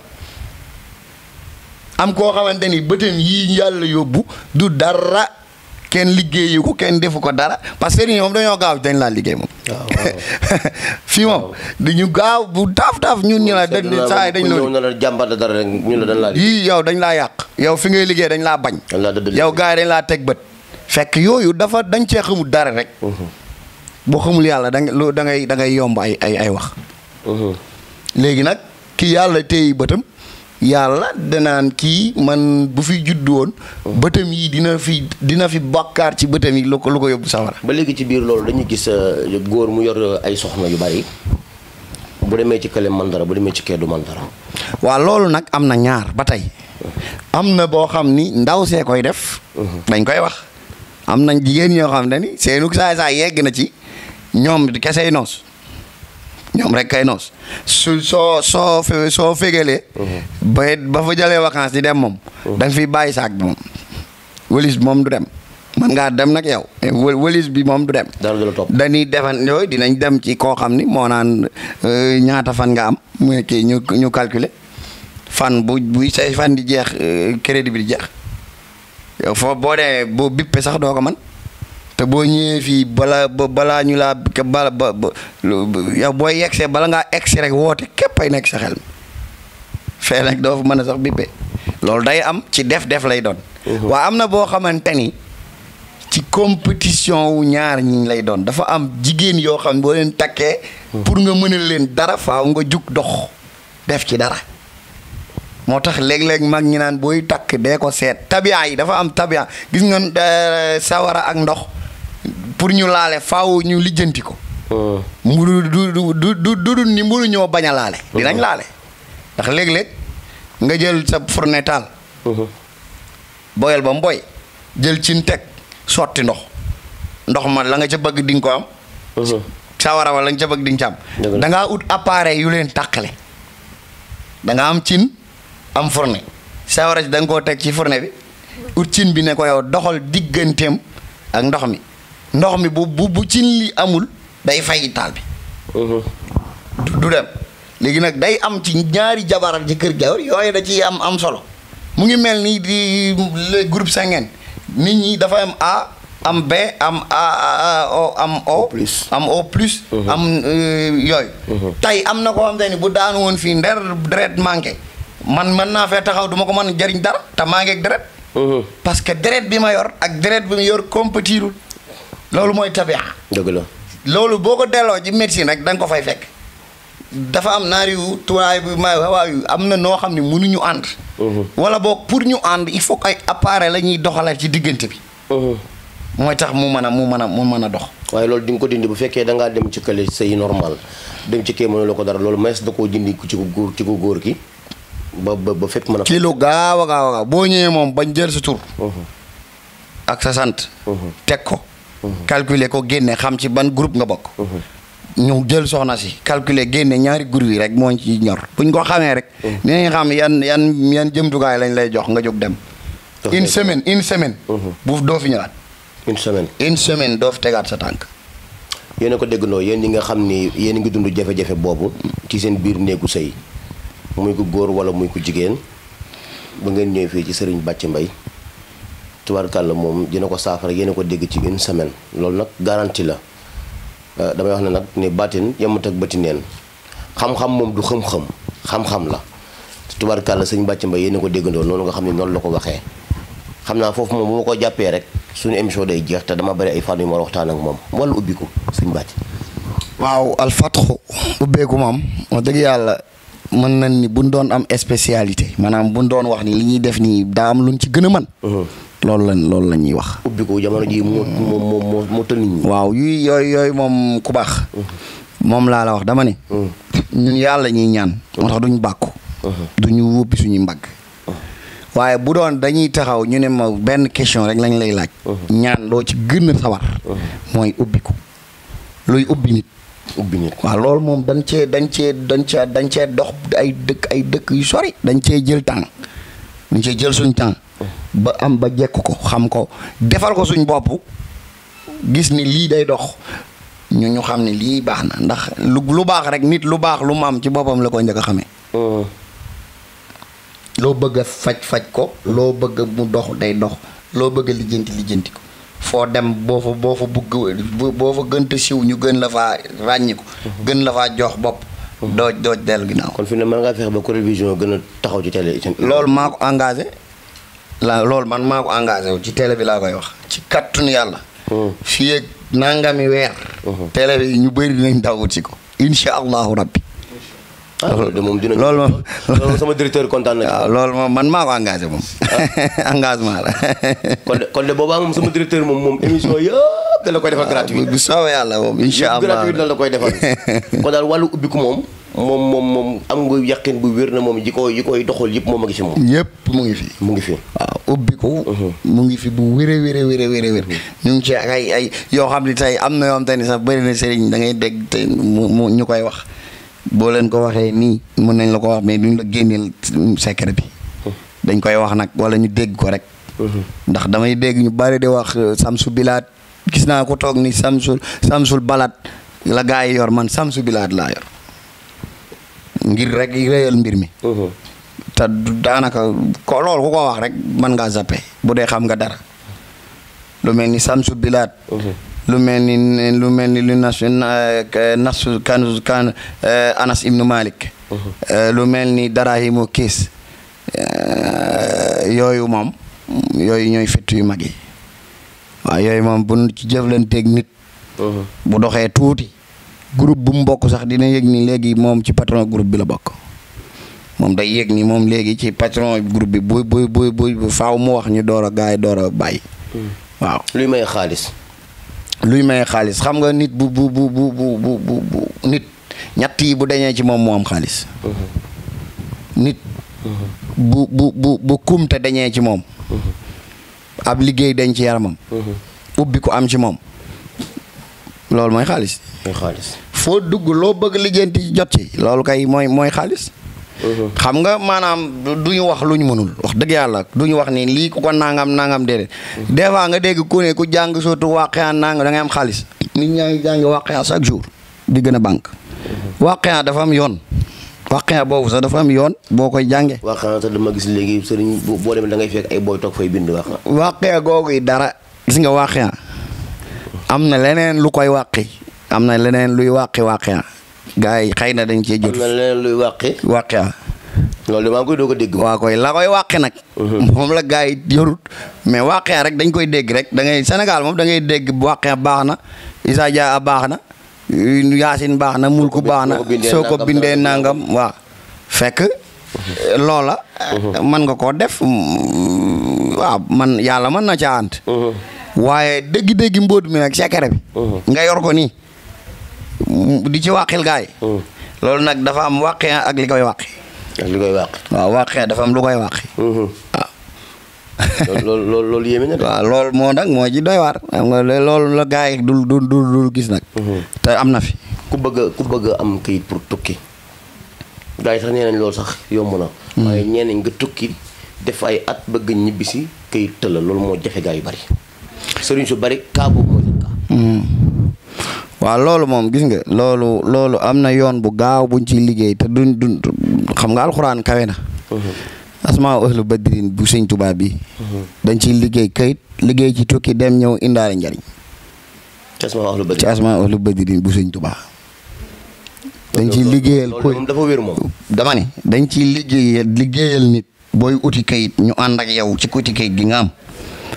[SPEAKER 2] am koo xamante ni bëtam yii yàlla yóbbu du dara kenn liggéeyu ko kenn defu ko dara parce que moom dañoo gaaw dañ laa liggéey moom fii moom dañu gaaw bu taaf ñun ñu la dañ saa yi dañ la
[SPEAKER 1] jàmbat dara rek ñu la dañ laa
[SPEAKER 2] yii yow dañ laa yàq yow fi ngay liggéey dañ laa bañ yow gars yi dañ laa teg bët fekk yooyu dañ cee xamul dara rek boo xamul yàlla da ngay yomb ay wax léegi nag ki yàlla téye bëtam yàlla danaan kii man bu fi judd woon bëtam yi dina fi bàkkaar ci bëtam yi lu ko yóbbu sawara
[SPEAKER 1] ba léegi ci biir loolu dañuy gis góor mu yor ay soxna yu bari bu demee ci kële man dara bu demee ci kee du man dara
[SPEAKER 2] waaw loolu nag am na ñaar ba tey am na boo xam ni ndaw see koy def dañ koy wax am nañ jigéen ñoo xam ne ni seenu saay yegg na ci ñoom kesey noos ñoom rek kay noos soo fégalee ba fa jëlee vacances di dem moom da nga fiy bàyyi saak bi moom wëlis bi moom du dem man ngaa dem nag yow wëlis bi moom du dem dañuy defan yooyu dinañ dem ci koo xam ni moo naan ñaata fan nga am mu kii ñu calculer fan buy say fan di jeex crédit bi di jeex yow foofu boo dee boo bippe sax doo ko man te boo ñëwee fii balaa ñu laa yow booy yegsee bala ngaa egsi rek woote képp ay nekk sa xel fee nag doo fa mën a sax bippe loolu day am ci def lay doon waa am na boo xamante ni ci compétition wu ñaar ñi lay doon dafa am jigéen yoo xam boo leen takkee pour nga mënal leen dara faaw nga jug dox def ci dara moo tax léeg-léeg mag ñi naan booy takk dee ko seet tabiya yi dafa am tabiya gis nga sawara ak ndox pour ñu laale faaw ñu lijjanti ko mburu du ni mburu ñoo bañ a laale dinañ laale ndax léeg-léeg nga jël sa fourne taal boyal ba mboy jël cin teg sotti ndox ma la nga ca bëgg di nga ko am sawara wa la nga ca bëgg di nga ca am da ngaa ut appareil yu leen tàqale da nga am cin am fourne sawara si da nga koo teg ci fourne bi ut cin bi ne ko yow doxal digganteem ak ndox mi bu cin li amul day fay taal bi du dem léegi nag day am ci ñaari jabar ci kër jawar yooyu da ci am solo mu ngi mel ni di le groupe sanguin nit ñi dafa am A am B am am O plus am yooyu tey am na koo xam te ni bu daanu woon fii nder deret manqué man mën naa fee taxaw duma ko mën a jariñ dara te maa ngi ak deret parce que deret bi ma yor ak deret bi ma yor compétirul loolu mooy tabia
[SPEAKER 1] dëgg la
[SPEAKER 2] loolu boo ko delloo ci médecine rek da nga ko fay fekk dafa am naar yu tuwaay bi waaw am na noo xam ne mënuñu ànd wala boog pour ñu ànd il faut que ay appareil la ñuy doxalal ci diggante bi mooy tax mu mën a dox
[SPEAKER 1] waaye loolu di nga ko dindi bu fekkee da ngaa dem ci kële sëy normal dem ci kee mënu la ko dara loolu mees da koo dindi ci ko góor ki ba fépp mën a
[SPEAKER 2] ci lu gaaw a gaaw boo ñëwee moom bañ jël sa tur ak sa sant teg ko calculer ko génne xam ci ban groupe nga bokk ñu jël soxna si calculer génne ñaari groupe yi rek moo ci ñor buñ ko xamee rek dinañ xam yan jëmtukaay lañ lay jox nga jóg dem une semaine bu doo fi ñëwaat une semaine doo fi tegaat sa tànk
[SPEAKER 1] yéen a ko déggandoo yéen ñi nga xam ni yéen a ngi dund jafe-jafe boobu ci seen biir néegu sëy muy ko góor wala muy ko jigéen ba ngeen ñëw fii ci Serigne Bathie Mbaye tubaarkàlla moom dina ko saafara yéen a ko dégg ci une semaine loolu nag garantie la damay wax ne nag ni baatin yemut ak bëti neen xam-xam moom du xam-xam la tubaarkàlla Serigne Bathie Mbaye yéen a ko déggandoo noonu nga xam ne noonu la ko waxee xam naa foofu moom bu ma ko jàppee rek suñu émission day jeex te dama bari ay fan yu ma waxtaan ak moom wala ubbiku Serigne Bathie
[SPEAKER 2] waaw alfatxu ubbeeku moom wax dëgg yàlla mën nañ ni buñ doon am spécialité maanaam buñ doon wax ni li ñuy def nii daa am luñ ci gën a mën loolu la ñuy wax
[SPEAKER 1] ubbiku jamono ji moo tël nit ñi
[SPEAKER 2] waaw yooyu moom ku baax moom laa la wax dama ne. ñun yàlla ñuy ñaan. moo tax duñ bàkku. duñu wóppi suñuy mbagg. waaye bu doon dañuy taxaw ñu ne ma benn question rek lañ lay laaj. ñaan loo ci gën a sawar. mooy ubbiku. luy ubbi nit. waaw loolu moom dañ cee dox ay dëkk yu sori. dañ cee jël temps. dañ cee jël suñ temps. ba am ba jekk ko xam ko defal ko suñ bopp gis ni lii day dox ñu xam ne lii baax na ndax lu baax rek nit lu baax lu mu am ci boppam la ko njëkk a xamee. loo bëgg a faj ko loo bëgg mu dox day dox loo bëgg a lijjanti ko foo dem boo fa gënta siw ñu gën la faa ràññi ko gën la faa jox bopp dooj dellu ginnaaw.
[SPEAKER 1] kon fi ne mën ngaa fexe ba Corel Vision gën a taxaw ci télé.
[SPEAKER 2] loolu maa ko engagé loolu man maa ko engagé wu ci télé bi laa koy wax ci kattanu yàlla. fii ak nangami weer. télé bi ñu bëri dinañ dawut si ko incha allahu rabbi.
[SPEAKER 1] loolu de moom dinañ.
[SPEAKER 2] loolu moom
[SPEAKER 1] sama directeur kontaan na.
[SPEAKER 2] waaw loolu moom man maa ko engagé moom. engagement la.
[SPEAKER 1] kon de boobaa moom sama directeur moom émission yëpp da la koy defal gratuit.
[SPEAKER 2] bu soobee yàlla moom incha allah
[SPEAKER 1] gratuit la koy defal. kon daal wàllu ubbiku moom am nga yaqin bu wér na moom yi koy doxal yëpp moom a ngi fi moom.
[SPEAKER 2] yëpp mu ngi fi.
[SPEAKER 1] mu ngi fi.
[SPEAKER 2] waaw ubbiku. mu ngi fi bu wéré. ñu ngi ci ay yoo xam ne tey am na yoo xam te ni sax bëri na sëriñ da ngay dégg te mu ñu koy wax. boo leen ko waxee nii mën nañ la ko wax mais duñ la génneel secret bi. dañ koy wax nag wala ñu dégg ko rek. ndax damay dégg ñu bari di wax Samsu Bilaat gis naa ko toog ni Samsul Balaat la gaa yi yor man Samsu Bilaat laa yor ngir rek réyal mbir mi. te daanaka loolu ku ko wax rek mën ngaa zappe bu dee xam nga dara lu mel ni Samsu Bilaat. lu mel ni lu nasu kan Anas ibnu Malik. lu mel ni Darahimu Kiis yooyu moom yooyu ñooy fett yu mag yi waaw yooyu moom bu ci jëflanteeg nit. bu doxee tuuti groupe bu mu bokk sax dina yëg ni léegi moom ci patron groupe bi la bokk moom day yëg ni moom léegi ci patron groupe bi bu faaw mu wax ñu door a gaay door a bàyyi. waaw
[SPEAKER 1] luy maye xaalis.
[SPEAKER 2] luy maye xaalis xam nga nit bu nit ñett yi bu dañee ci moom moo am xaalis. nit bu kumte dañee ci moom. ab liggéey dañ ci yaramam. ubbi ko am ci moom. loolu mooy xaalis. foo dugg loo bëgg lijjanti jot ci loolu kay mooy xaalis. xam nga maanaam du ñu wax lu ñu mënul wax dëgg yàlla du ñu wax ni lii ku ko nangam déedéet. des fois nga dégg ku ne ku jàng surtout Waaqia nangam da ngay am xaalis. nit ñaa ngi jàng Waaqia chaque jour di gën a banque. Waaqia dafa am yoon. Waaqia boobu sax dafa am yoon boo koy jàngee.
[SPEAKER 1] Waaqia sax dama gis léegi sëriñ boo demee da ngay fekk ay booy toog fay bind Waaqia.
[SPEAKER 2] Waaqia googu yi dara gis nga Waaqia am na leneen lu koy wàqi am na leneen luy wàqi Waaqia. gaa yi xëy na dañ cee jot.
[SPEAKER 1] am na leneen luy wàqi.
[SPEAKER 2] Waaqia.
[SPEAKER 1] loolu damaa koy doog a dégg.
[SPEAKER 2] waa koy la koy wàqi nag. moom la gaa yi yorut mais Waaqia rek dañ koy dégg rek da ngay Sénégal moom da ngay dégg Waaqia baax na Issa Dia baax na Yaasin baax na Mulku baax na soo ko bindee nangam waaw fekk loola. mën nga koo def waaw man yàlla mën na caa ànd. waaye dégg-dégg mbóot mi nag secret bi. nga yor ko nii. di ci wàqil gaay loolu nag dafa am Waaqia ak li koy wàqi. waaw Waaqia dafa am lu koy wàqi. waaw.
[SPEAKER 1] loolu yéeme na de.
[SPEAKER 2] waaw loolu moo nag moo ci doy waar xam nga loolu la gaay dul gis nag. te am na fi.
[SPEAKER 1] ku bëgg am kayit pour tukki. gaay sax nee nañ loolu sax yomb na. waaye ñenn nga tukki def ay at bëgg ñibbisi kayit tëla loolu moo jafe gaay yu bari. sëriñ su bari kaa boobu mooy seen kaa.
[SPEAKER 2] waaw loolu moom gis nga loolu am na yoon bu gaaw buñ ciy liggéey te duñ xam nga alxuraan kawe na. asmaa ahlu badrin bu sëñ Tuubaa bi dañ ciy liggéey kayit liggéey ci tukki dem ñëw indaale njariñ. ci asmaa ahlu badrin bu sëñ Tuubaa dañ ciy liggéeyal
[SPEAKER 1] moom dafa wér moom.
[SPEAKER 2] dama ne dañ ciy liggéeyal nit booy uti kayit ñu ànd ak yow ci uti kayit gi nga am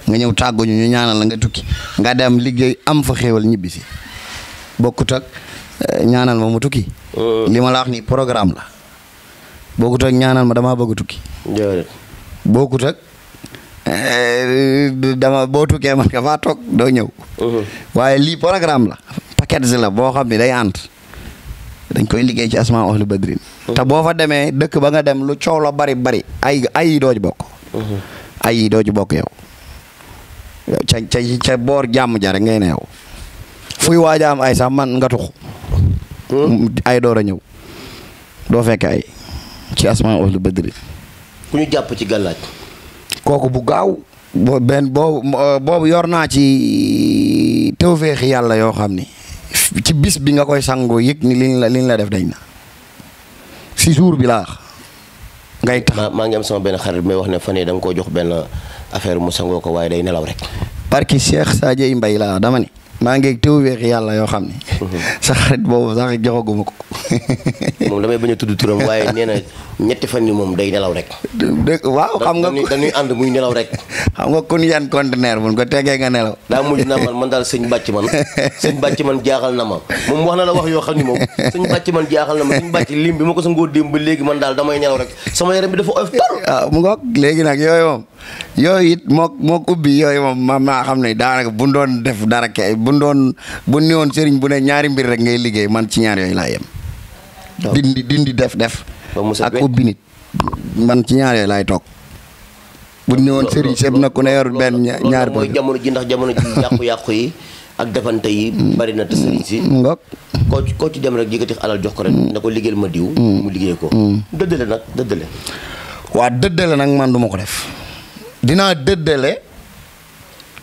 [SPEAKER 2] nga ñëw tàgguñu ñu ñaanal la nga tukki nga dem liggéey am fa xéewal ñibbisi bokkut ak ñaanal ma mu tukki. li ma la wax ni programme la bokkut ak ñaanal ma damaa bëgg tukki. bokkut ak boo tukkee man nga faa toog doo ñëw. waaye lii programme la paquet la boo xam ne day ànd dañ koy liggéey ci asmaa ahlu badrin te boo fa demee dëkk ba nga dem lu coow la bari ay yi doo ci bokk ay yi doo ci bokk yow ca boor jàmm ja rek ngay ne yow fuy waaja am ay sax man nga tux ay door a ñëw doo fekk ay ci asmaa ahlu badrin
[SPEAKER 1] ku ñu jàpp ci gàllaaj
[SPEAKER 2] kooku bu gaaw boobu yor naa ci tawfeexi yàlla yoo xam ni ci bis bi nga koy sangoo yëg ni liñ la def dañ na si jour bi laa ngay tax.
[SPEAKER 1] maa ngi am sama benn xarit may wax ne fan yii da nga koo jox benn affaire mu sangoo ko waaye day nelaw rek.
[SPEAKER 2] barki Cheikh Sadio Mbaye laa dama ni maa ngi tawfeexi yàlla yoo xam ni. sa xarit boobu sax joxaguma ko.
[SPEAKER 1] moom damay bañ a tudd turam waaye nee na ñetti fan yi moom day nelaw rek.
[SPEAKER 2] waaw xam nga
[SPEAKER 1] dañuy ànd muy nelaw rek.
[SPEAKER 2] xam nga kun yan conteneur buñ ko tegee nga nelaw.
[SPEAKER 1] daa mujj naa man daal sëñ bàcc man jaaxal na ma moom wax na la wax yoo xam ni moom sëñ bàcc man jaaxal na ma sëñ bàcc lim bi ma ko sa ngóor démb ba léegi man daal damay nelaw rek sama yaram bi dafa oyof tor.
[SPEAKER 2] waaw mu ngoog léegi nag yooyu moom yooyu it mook ubbi yooyu moom maa xam ne daanaka bu doon def dara kay bu néewoon sëriñ bu ne ñaari mbir rek ngay liggéey man ci ñaar yooyu laa yem. dindi def ak ubbi nit man ci ñaar yooyu laay toog bu néewoon sëriñ seb na ku ne yor benn ñaar
[SPEAKER 1] mooy jamono ji ndax jamono ji yàqu-yàqu yi ak defante yi bari na te sëriñ si
[SPEAKER 2] ngoog
[SPEAKER 1] koo ci dem rek yëkkati alal jox ko rek na ko liggéeyal ma diw mu liggéey ko dëddale
[SPEAKER 2] waa dëddale nag man du ma ko def dinaa dëddale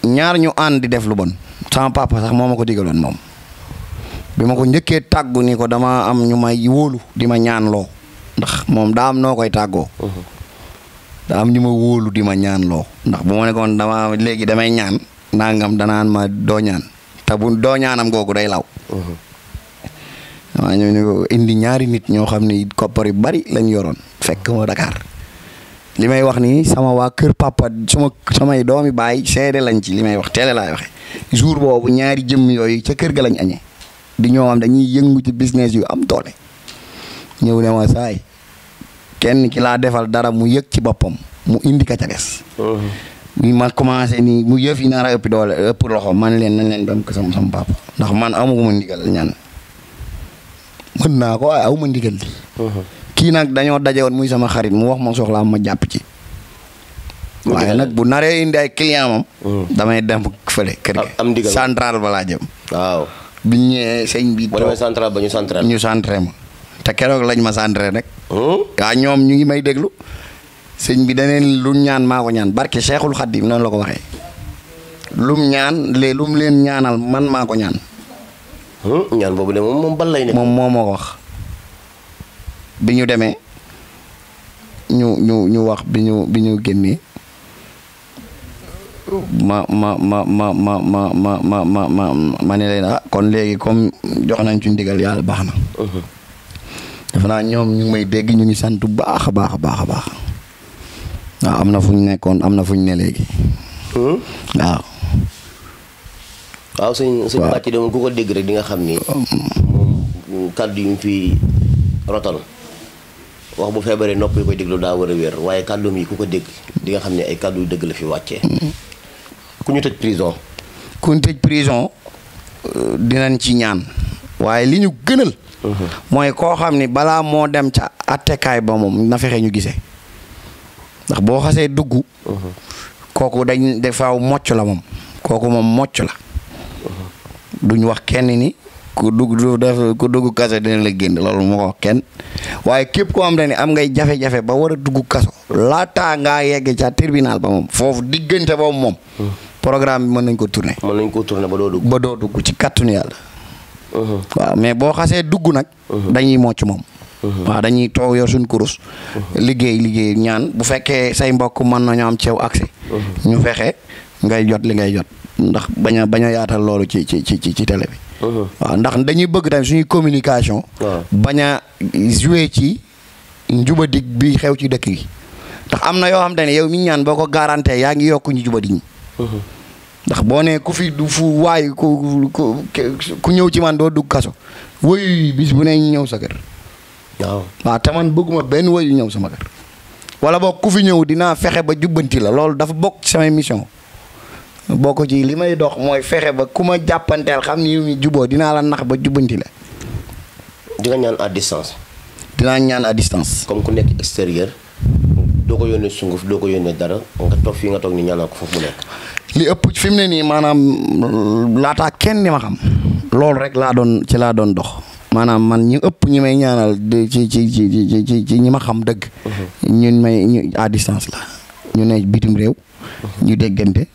[SPEAKER 2] ñaar ñu ànd di def lu bon sama papa sax moo ma ko digaloon moom bi ma ko njëkkee tàggu ni ko dama am ñu may wóolu di ma ñaan loo ndax moom daa am noo koy tàggoo daa am ñu ma wóolu di ma ñaan loo ndax bu ma nekkoon dama léegi damay ñaan nangam danaan ma doo ñaan te bu doo ñaanam googu day law waaw ñu ko indi ñaari nit ñoo xam ni koppar yu bari lañ yoroon fekk ma Dakar li may wax nii sama waa kër papa samay doomi baay seede lañ ci li may wax télé laay waxe jour boobu ñaari jëmm yooyu ca kër ga lañ añee di ñoo xam dañuy yëngu ci business yu am doole ñëw ne ma saay kenn ki laa defal dara mu yëg ci boppam mu indi ka ca des ma commencé nii mu yëf yi nar a ëpp doole ëpp loxo man leen nañ leen dem ko sama papa ndax man amuma ndigal ñaan mën naa ko waaye awuma ndigal li kii nag dañoo daje woon muy sama xarit mu wax ma soxlaa ma jàpp ci waaye nag bu naree indi ay client moom damay dem fële kër gi central ba laa jëm
[SPEAKER 1] waaw
[SPEAKER 2] bi ñëwee sëñ bi
[SPEAKER 1] boo demee central ba ñu
[SPEAKER 2] centré ma te keroog lañ ma centré rek waa ñoom ñu ngi may déglu sëñ bi daneen lu ñaan maa ko ñaan barke Cheikhul Khadim noonu la ko waxee lum leen ñaanal man maa ko ñaan
[SPEAKER 1] ñaan boobu de moom bal lay nekk
[SPEAKER 2] moom moo ma ko wax bi ñu demee ñu wax bi ñu génnee ma ne leen kon léegi comme jox nañ ci ndigal yàlla baax na defe naa ñoom ñu ngi may dégg ñu ngi sant bu baax a baax a baax a baax waaw am na fu ñu nekkoon am na fu ñu ne léegi
[SPEAKER 1] waaw sëñ bàcc de moom ku ko dégg rek di nga xam ni moom kàddu yu mu fi rotal wax bu feebaree nopp yi koy déglu daa war a wér waaye kàddoom yi ku ko dégg di nga xam ne ay kàddu yu dëgg la fi wàccee ku ñu tëj prison
[SPEAKER 2] dinañ ci ñaan waaye li ñu gënal mooy koo xam ni balaa moo dem ca attekaay ba moom na fexe ñu gisee ndax boo xasee dugg kooku dañ defaaw mocc la moom kooku moom mocc la duñ wax kenn ni ku dugg kaso dina la génn loolu moo ko wax kenn waaye képp koo xam ne am ngay jafe-jafe ba war a dugg kaso laataa ngaa yegg ca tribunal ba moom foofu diggante boobu moom programme bi mën nañ ko tourner ba doo dugg ci kàttanu yàlla waaw mais boo xasee dugg nag dañuy mocc moom waaw dañuy toog yor suñ kurus liggéey ñaan bu fekkee say mbokk mën nañu am ceew accès ñu fexe ngay jot li ngay jot ndax bañ a yaatal loolu ci télé bi waaw ndax dañuy bëgg tamit suñuy communication bañ a jouer ci njubadig bi xew ci dëkk yi ndax am na yoo xam te ne yow mi ñaan boo ko garanté yaa ngi yokk ñu jubadi ñi ndax boo nee ku fi du fu waay ku ñëw ci man doo dugg kaso woy bis bu ne ñëw sa kër waaw te man bëgguma benn woy ñëw sama kër wala boog ku fi ñëw dinaa fexe ba jubbanti la loolu dafa bokk ci samay mission bokk ci li may dox mooy fexe ba ku ma jàppanteel xam ni yow mi juboo dinaa la nax ba jubbanti la
[SPEAKER 1] di nga ñaan à distance.
[SPEAKER 2] dinaa ñaan à distance.
[SPEAKER 1] comme ku nekk extérieur doo ko yónnee sunguf doo ko yónnee dara nga toog fii nga toog ni ñaanal ko foofu mu nekk.
[SPEAKER 2] li ëpp fi mu ne nii maanaam laataa kenn ni ma xam loolu rek laa doon dox maanaam man ñu ëpp ñi may ñaanal ci ñi ma xam dëgg. ñun ñu à distance la ñu ne bitim réew. ñu déggante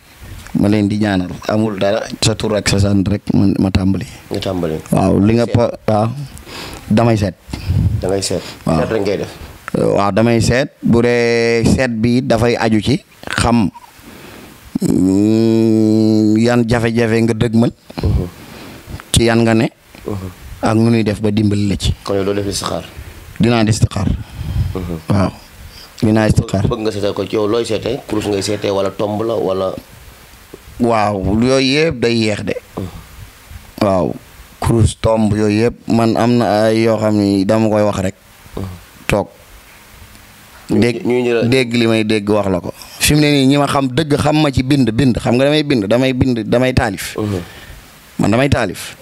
[SPEAKER 2] ma leen di ñaanal amul dara sa tur ak sa sant rek ma tàmbali.
[SPEAKER 1] nga tàmbali.
[SPEAKER 2] waaw li nga waaw damay seet.
[SPEAKER 1] da ngay seet.
[SPEAKER 2] waaw
[SPEAKER 1] seet rek ngay def.
[SPEAKER 2] waaw damay seet bu dee seet bi dafay aju ci xam yan jafe-jafe nga dëgmal. ci yan nga ne. ak nu ñuy def ba dimbali la ci.
[SPEAKER 1] kon yow doo def listixaar.
[SPEAKER 2] dinaa listixaar. waaw dinaa listixaar.
[SPEAKER 1] bëgg nga seetal ko ci yow looy seetee kurus ngay seetee wala tomb la wala.
[SPEAKER 2] waaw yooyu yëpp day yeex de. waaw kurus tomb yooyu yëpp man am na ay yoo xam ni dama koy wax rek. toog. dégg li may dégg wax la ko. fi mu ne nii ñi ma xam dëgg xam ma ci bind xam nga damay taalif. man damay taalif.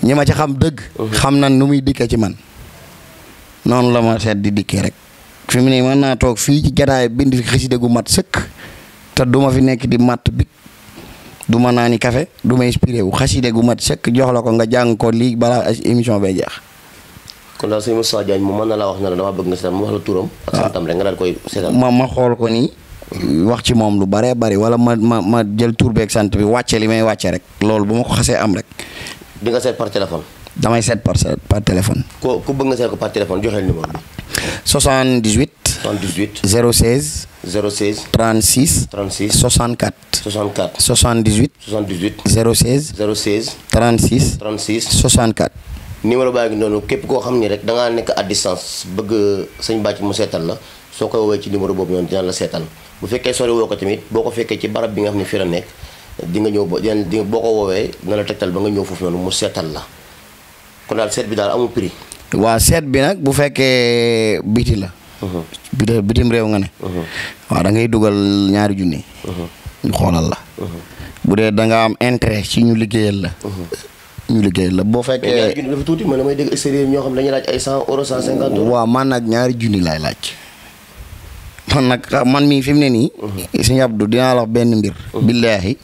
[SPEAKER 2] ñi ma ci xam dëgg. xam na nu muy dikkee ci man. noonu la ma seet di dikkee rek. fi mu ne nii mën naa toog fii ci jataay bind fi xasida gu mat sëkk. te du ma fi nekk di matt bi du ma naani café du ma inspiré wu xasida gu mat sëkk jox la ko nga jàng ko lii balaa émission bay jeex.
[SPEAKER 1] kon daal sëñ Moustapha Diagne moom mën na laa wax ne la dama bëgg nga seetal mu wax la turam. ak santam rek nga daal koy seetal.
[SPEAKER 2] ma xool ko nii. wax ci moom lu baree bari wala ma jël tur beeg sant bi wàcce li may wàcce rek loolu bu ma ko xasee am rek.
[SPEAKER 1] di nga seet par téléphone.
[SPEAKER 2] damay seet par téléphone.
[SPEAKER 1] ku bëgg nga seet ko par téléphone joxeel numéro bi.
[SPEAKER 2] 78.
[SPEAKER 1] 78.
[SPEAKER 2] 016.
[SPEAKER 1] 016.
[SPEAKER 2] 36.
[SPEAKER 1] 36.
[SPEAKER 2] 64.
[SPEAKER 1] 64.
[SPEAKER 2] 78.
[SPEAKER 1] 78.
[SPEAKER 2] 016.
[SPEAKER 1] 016.
[SPEAKER 2] 36.
[SPEAKER 1] 36.
[SPEAKER 2] 64.
[SPEAKER 1] numéro baa ngi noonu képp koo xam ni rek da ngaa nekk à distance bëgg sëñ Bàcc mu seetal la soo koy woowee ci numéro boobu noonu dina la seetal bu fekkee sori woo ko tamit boo ko fekkee ci barab bi nga xam ne fii la nekk di nga ñëw boo ko woowee dina la tegtal ba nga ñëw foofu noonu mu seetal la kon daal seet bi daal amul prix.
[SPEAKER 2] waa seet bi nag bu fekkee biti la. bitim réew nga ne. waaw da ngay dugal ñaari junni. ñu xoolal la. bu dee da nga am intérêt ci ñu liggéeyal la. ñu liggéeyal la boo fekkee.
[SPEAKER 1] mais ñaari junni dafa tuuti man damay dégg extérieur ñoo xam ne dañuy laaj ay 100 euros 150 euros.
[SPEAKER 2] waaw man nag ñaari junni laay laaj. man mii fi mu ne nii. Sëñ Abdou dinaa la wax benn mbir. billaahi.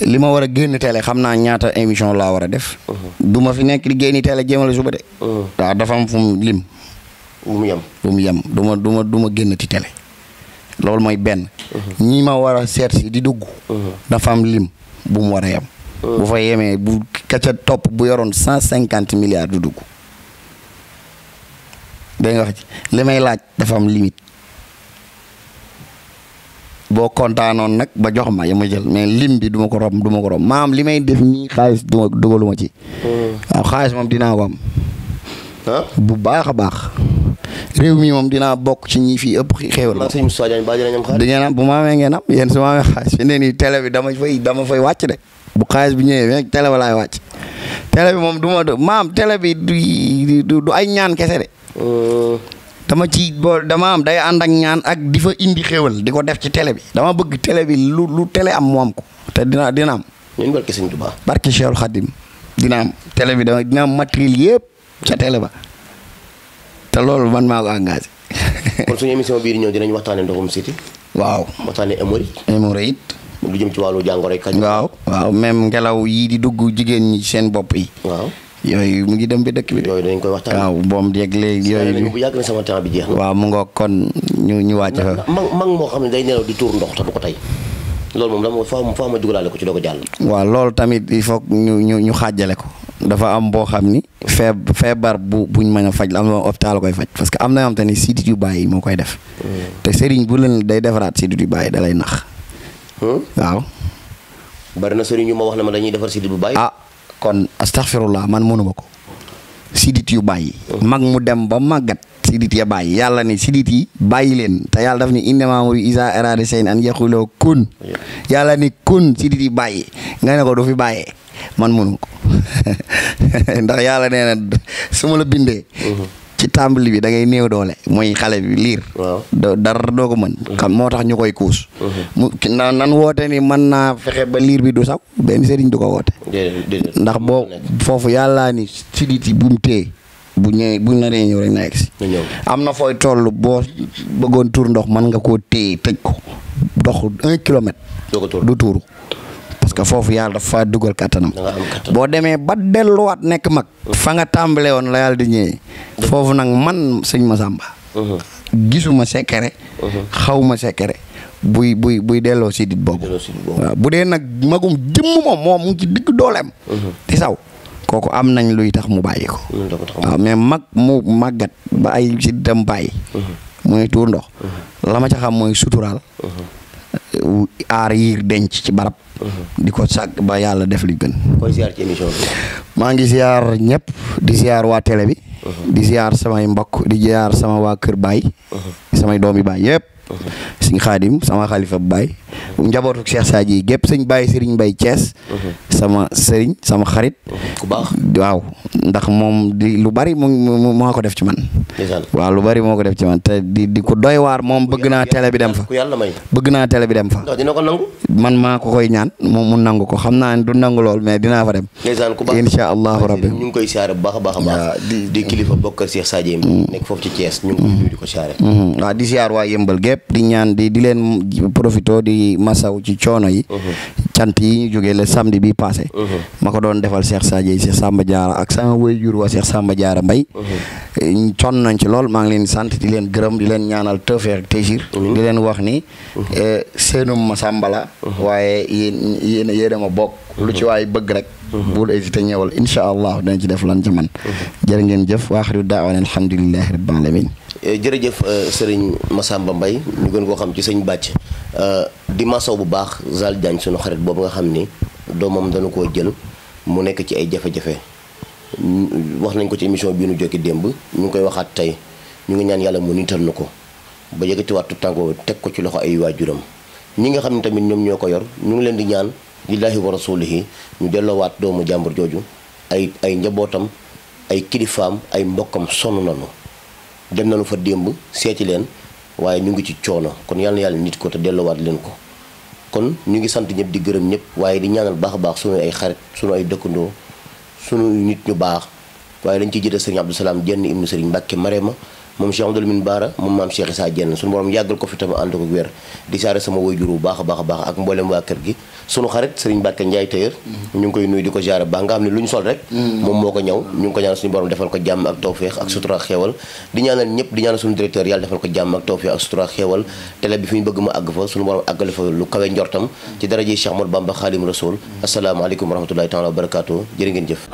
[SPEAKER 2] li ma war a génn télé xam naa ñaata émission laa war a def. du ma fi nekk di génni télé jéemale suba de. waaw dafa am fu mu lim.
[SPEAKER 1] bu mu yem
[SPEAKER 2] du ma génn ci télé. loolu mooy benn. ñi ma war a seet si di dugg. dafa am lim bu mu war a yem. bu fa yemee bu kaca topp bu yoroon 150 milliards du dugg. dégg nga wax ci li may laaj dafa am limite. boo kontaanoon nag ba jox ma ya ma jël mais lim bi du ma ko romb maam li may def nii xaalis dugaluma ci. waaw xaalis moom dinaa ko am. bu baax a baax. réew mi moom dinaa bokk ci ñi fii ëpp xéewal.
[SPEAKER 1] man sëñ Moustapha Diagne ba dinañ am xaalis.
[SPEAKER 2] di ngeen am bu ma amee ngeen am yéen su ma amee xaalis fi ne nii télé bi dama fay wàcc de. bu xaalis bi ñëwee rek télé ba laay wàcc. télé bi moom maam télé bi du ay ñaan kese de. dama am day ànd ak ñaan ak di fa indi xéewal di ko def ci télé bi. dama bëgg télé bi lu télé am mu am ko te dina am.
[SPEAKER 1] ñun barke Sëñ Tuubaa.
[SPEAKER 2] barke Cheikhul Khadim dina am télé bi dina am matériel yëpp ca télé ba te loolu man maa ko engagé.
[SPEAKER 1] kon suñu émission bii di ñëw dinañ waxtaanee ndoxum siti.
[SPEAKER 2] waaw
[SPEAKER 1] waxtaanee hémorroïde.
[SPEAKER 2] hémorroïde.
[SPEAKER 1] lu jëm ci wàllu jàngoro kañ.
[SPEAKER 2] waaw même ngelaw yii di dugg jigéen ñi seen bopp yi.
[SPEAKER 1] waaw.
[SPEAKER 2] yooyu mu ngi dem bi dëkk bi de.
[SPEAKER 1] yooyu dañ koy waxtaan.
[SPEAKER 2] waaw boom yeeg léegi yooyu.
[SPEAKER 1] bu yàgg na sama temps bi jeex na.
[SPEAKER 2] waaw mu ngoog kon ñu wàcc fa.
[SPEAKER 1] mag moo xam ne day nelaw di tuur ndox te du ko tey loolu moom dama faa ma dugalaale ko ci doo ko jàll.
[SPEAKER 2] waaw loolu tamit il faut ñu xaajale ko. dafa am boo xam ni. feebar buñ mën a faj la am na hôpital koy faj parce que am na yoo xam te ni sidit yu bàyyi moo koy def. te sëriñ bu leen day defaraat sidit yu bàyyi da lay nax. waaw.
[SPEAKER 1] bari na sëriñ yu ma wax ne ma dañuy defar sidit bu bàyyi.
[SPEAKER 2] kon astaghfirullah man mënuma ko. sidit yu bàyyi. mag mu dem ba màggat. sidit ya bàyyi yàlla ni sidit yi bàyyi leen te yàlla daf ni innamaa amruhu izaa araada shay'an an yaqula kun. yàlla ni kun sidit yi bàyyi nga ne ko du fi bàyyee man mënu ko ndax yàlla nee na su ma la bindee. ci tàmbali bi da ngay néew doole mooy xale bi liir. dara doo ko mën. xam moo tax ñu koy kuus. nan woote ni mën naa fexe ba liir bi du saw benn sëriñ du ko woote. ndax boo foofu yàllaa ni sidit yi bu mu téye bu ñëwee bu naree ñëw rek na egg si. am na fooy toll boo bëggoon tuur ndox mën nga koo téye tëj ko dox 1 kilomètre. du tuuru parce que foofu yàlla dafa dugal kattanam. boo demee ba delluwaat nekk mag. fa nga tàmbalee woon la yàlla di ñëwee. foofu nag man sëñ Massamba. gisuma secret. xawma secret. buy delloo sidit boobu. waaw bu dee nag magum jëmm moom mu ngi ci digg dooleem. di saw kooku am nañ luy tax mu bàyyi ko. waaw mais mag mu màggat ba ay siditam bàyyi. mooy tuur ndox. la ma ca xam mooy suturaal. aar yiir denc ci barab. di ko sàgg ba yàlla def li gën.
[SPEAKER 1] koy ziar ci émission bi.
[SPEAKER 2] maa ngi ziar ñëpp di ziar waa télé bi. di ziar samay mbokk di ziar sama waa kër baay. samay doomi baay yëpp. sëñ Xaadim sama xalifa baay. njabootu Cheikh Sadji yi gépp sëñ Baye Serigne Mbaye Thiès. sama sëriñ sama xarit.
[SPEAKER 1] ku baax
[SPEAKER 2] waaw ndax moom di lu bari moo ko def ci man. waaw lu bari moo ko def ci man te di ko doy waar moom bëgg naa télé bi dem fa. bëgg naa télé bi dem fa.
[SPEAKER 1] dina ko nangu.
[SPEAKER 2] man maa ko koy ñaan moom mu nangu ko xam naa ne du nangu lool mais dinaa fa dem. incha allahu rabbi
[SPEAKER 1] ñu ngi koy siyaare bu baax a baax a baax. di kilifa bokkal Cheikh Sadji nekk foofu ci Thiès ñu ngi koy nuyu di ko siyaare.
[SPEAKER 2] waaw di siyaar waa yëmbal gépp di ñaan di leen profito di masaw ci coono yi. cant yi ñu jógee le samedi bi passé. ma ko doon defal Cheikh Sadji Cheikh Samba Diarra ak sama waajur wa Cheikh Samba Diarra Mbaye. sonn nañ ci lool maa ngi leen di sant di leen gërëm di leen ñaanal tawfeex ak taysiir di leen wax ni seenum Massamba la waaye yéen a ma bokk lu ci waay bëgg rek bul hésité ñëwal incha allah dinañ ci def lan ca man jërë ngeen jëf wa axiru daawana alhamdulillahi rabbil alamin.
[SPEAKER 1] jërëjëf sëriñ Massamba Mbaye ñu gën koo xam ci sëñ Bàcc di masaw bu baax Zal Diagne sunu xarit boobu nga xam ni doomam dañu koo jël mu nekk ci ay jafe-jafe wax nañ ko ci émission bii nu jokki démb ñu ngi koy waxaat tey ñu ngi ñaan yàlla mu niital na ko ba yëkkatiwaat tàngoo teg ko ci loxo ay waajuram ñi nga xam ne tamit ñoom ñoo ko yor ñu ngi leen di ñaan lillaahi wa rasuulihi ñu delloowaat doomu jàmbur jooju ay njabootam ay kilifaam ay mbokkam sonn nañu dem nañu fa démb seeti leen waaye ñu ngi ci coono kon yàlla na yàlla nit ko te delloowaat leen ko kon ñu ngi sant ñëpp di gërëm ñëpp waaye di ñaanal baax a baax sunu ay xarit sunu ay dëkkandoo sunu nit ñu baax waaye dañ ciy jëlee sëriñ Abdou Salaam Jenn ibnu sëriñ Mbàkke Marema moom Cheikh Abdoul Min Baara moom maam Cheikh Issa Jenn sunu borom yàggal ko fi tam ànd ko wér di saare sama waajur bu baax a baax a baax ak mboolem waa kër gi sunu xarit sëriñ Mbàkke Njaay Tëyër ñu ngi koy nuyu di ko jaare baax nga xam ne lu ñu sol rek moom moo ko ñëw ñu ngi ko ñaanal suñu borom defal ko jàmm ak tawféex ak sutura ak xeewal di ñaanal ñëpp di ñaanal suñu directeur yàlla defal ko jàmm ak tawféex ak sutura ak xeewal télé bi fi ñu bëgg ma àgg fa suñu borom àggale fa lu kawe njortam ci daraje Cheikh Ahmadou Bamba Xaadim Rasul asalaamaaleykum wa rahmatullahi taala wa barakaatu jërë ngeen jëf.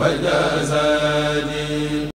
[SPEAKER 3] Wajaza